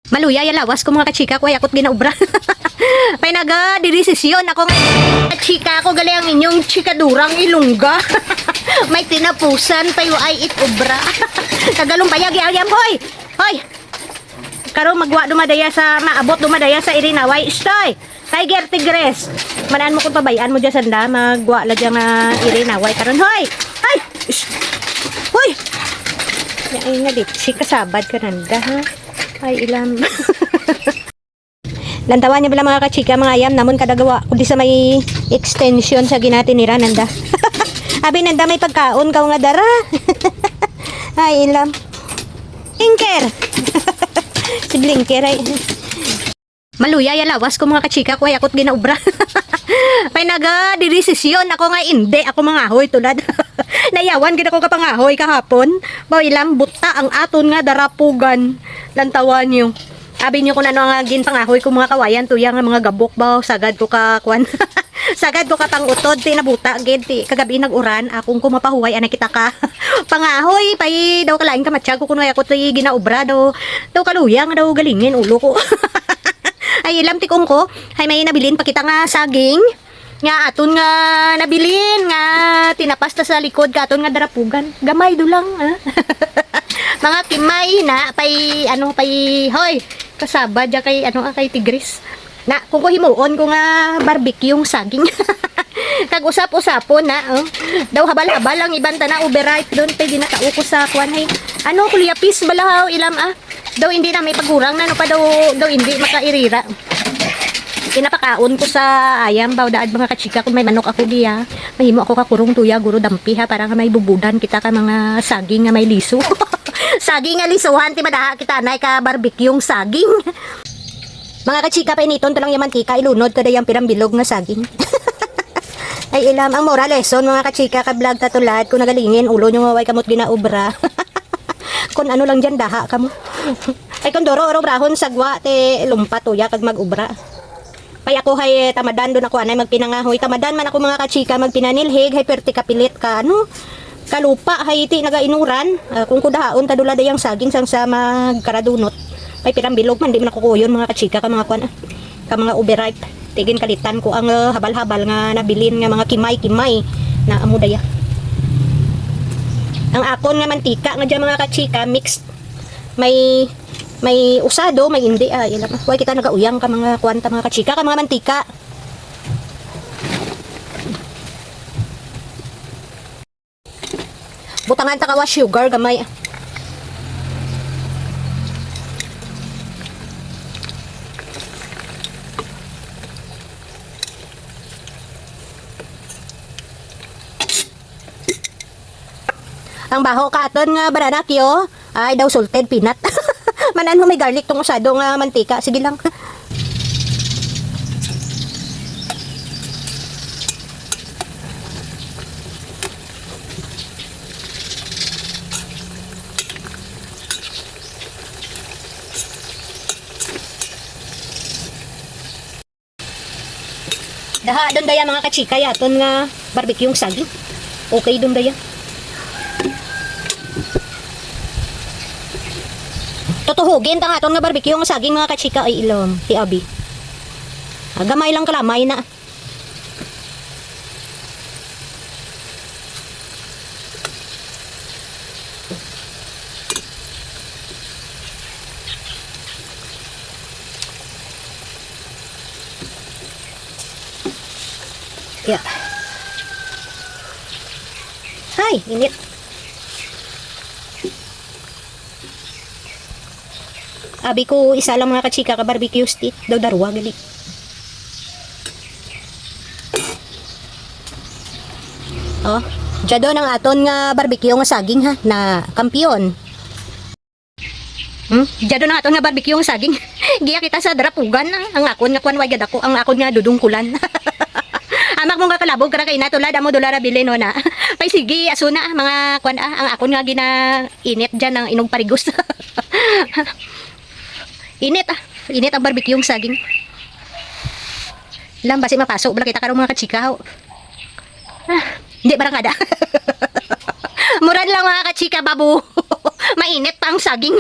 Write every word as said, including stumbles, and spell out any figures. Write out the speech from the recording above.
Maluya ya lawas ko, mga kachika, kay akot ginaobra. Pay naga, dirisisyon ako nga. Kachika, ako gali ang inyong chikadurang Ilongga. May tinapusan, pay waay it obra. Kagalumpaya, gi ayam, hoy! Hoy! Karon magwa dumadaya sa, maabot dumadaya sa irinaway. Stoy! Tiger, tigres. Manaan mo kon pabay-an mo dya sanda, magwa la dya nga irinaway karon. Hoy! Hoy! Shh! Hoy! Ay, nga di, si kasabad ka nanda, ha? Ay, ilam. Lantawan nyo bala, mga kachika, mga ayam namon kada gawa, kundi sa may extension sa ginatinira nanda. Abi nanda may pagkaon kaw nga dara. Ay, ilam. Blinker! Si Blinker ay. Maluya ya lawas ko, mga kachika, kay akot ginaobra. Pay naga, dirisisyon ako nga indi ako mangahoy tulad. Nayawan gid ako ka pangahoy kahapon. Baw ilam, buta ang aton nga darapugan. Lantawan nyo. Abi nyo kon ano ang ginpangahoy ko mga kawayan, tuya nga mga gabok baw, sagad ko ka kwan. Sagad ko ka pang-utod, ti nabuta gid, ti kagab-i nag-uran, akon ko mapahuway, anay kita ka. Pangahoy, pay daw kalain ka matyag ko, kun wara ko ti ginaobra daw. Daw kaluya nga daw galingin ulo ko. Ay, ilam tikong ko, hay may nabilin pa kita nga saging. Nga aton nga nabilin, nga tinapas ta sa likod ka aton nga darapugan. Gamay dulang, ha? Mga kimay na, pay, ano, pay, hoy, kasabad dya kay, ano, ah, kay tigres. Na, kon ko himuon ko nga barbecue ang saging. Kag usap-usapon na, oh. Daw habal-habal ang iban tana, overripe dun, pay ginatao ko sa kwan, hay. Ano, kulyapis bala haw, ilam, ah. Daw indi na may pagurang na, no, pa daw, daw indi makairira. Ginapakaon ko sa ayam, baw daad mga kachika, kon may manok ako diya. Mahimo ako ka kurong tuya, guro dampi ha, para nga may bubudan kita ka mga saging nga may liso. Saging nga lisuhan, ti madaha kita anay ka barbecue ang saging. Mga kachika, painiton ta lang ya mantika, ilunod ka dayang pirang bilog nga saging. Ay, ilam, ang moral lesson, mga kachika, ka-vlog ta tulad, kon nagalingin ulo nyo nga way kamo ginaobra. Kon ano lang dyan, daha kamo. Ay, kon duro ra obrahon sa gwa, ti lumpat tuya kag mag-obra. Pay ako hay tamadan dun ako anay magpinangahoy. Tamadan man ako, mga kachika, magpinanilhig, hay perte kapilit ka, ano, kalupa, hay ti nagainuran. Ah, kon ko dahaon ta dula dayang saging sang sa magkaradunot. Pay pirang bilog man, di man ako kuyon, mga kachika, ka mga kwan, ah, ka mga overripe. Ti ginkalitan ko ang, ah, habal-habal nga nabilin nga mga kimay-kimay na amo daya. Ang akon nga mantika nga dya, mga kachika, mixed. May, may usado, may indi, ah, ilam. Way kita nagauyang ka mga kwan ta, mga kachika, ka mga mantika. Butangan ta kawa sugar gamay. Ang baho ka aton nga banana cue, ay daw salted peanut. Man-an mo may garlic tong usado nga mantika. Sige lang. Daha dun daya, mga kachika, ya aton nga barbecue saging. Okay dun daya. Tutuhugin ta nga aton nga barbecue nga saging, mga kachika, ay ilam, ti abi. Ah, gamay lang kalamay na. Ya. Hay, init. Abi ko isa lang, mga kachika, ka barbecue stick. Daw darwa gali. Oh, dya dun ang aton nga barbecue nga saging, ha, na kampiyon. Hmm? Dya dun ang aton nga barbecue nga saging. Giya kita sa darapugan, ah. Ang akon nga kwan, way gadako. Ang akon nga dudungkulan. Amak mo nga kalabog, kara kay na, tulad, amo dula ra bilin, no, na. Pay sige, aso na, ah, mga kwan, ah. Ang akon nga ginainit dyan, ang inog parigos. Init, ah. Init ang barbecue saging. Ilam, basi mapaso bala kita karon, mga kachika, ho. Ah, di barangada. Murad lang, mga kachika, babo. Mainit pa ang saging.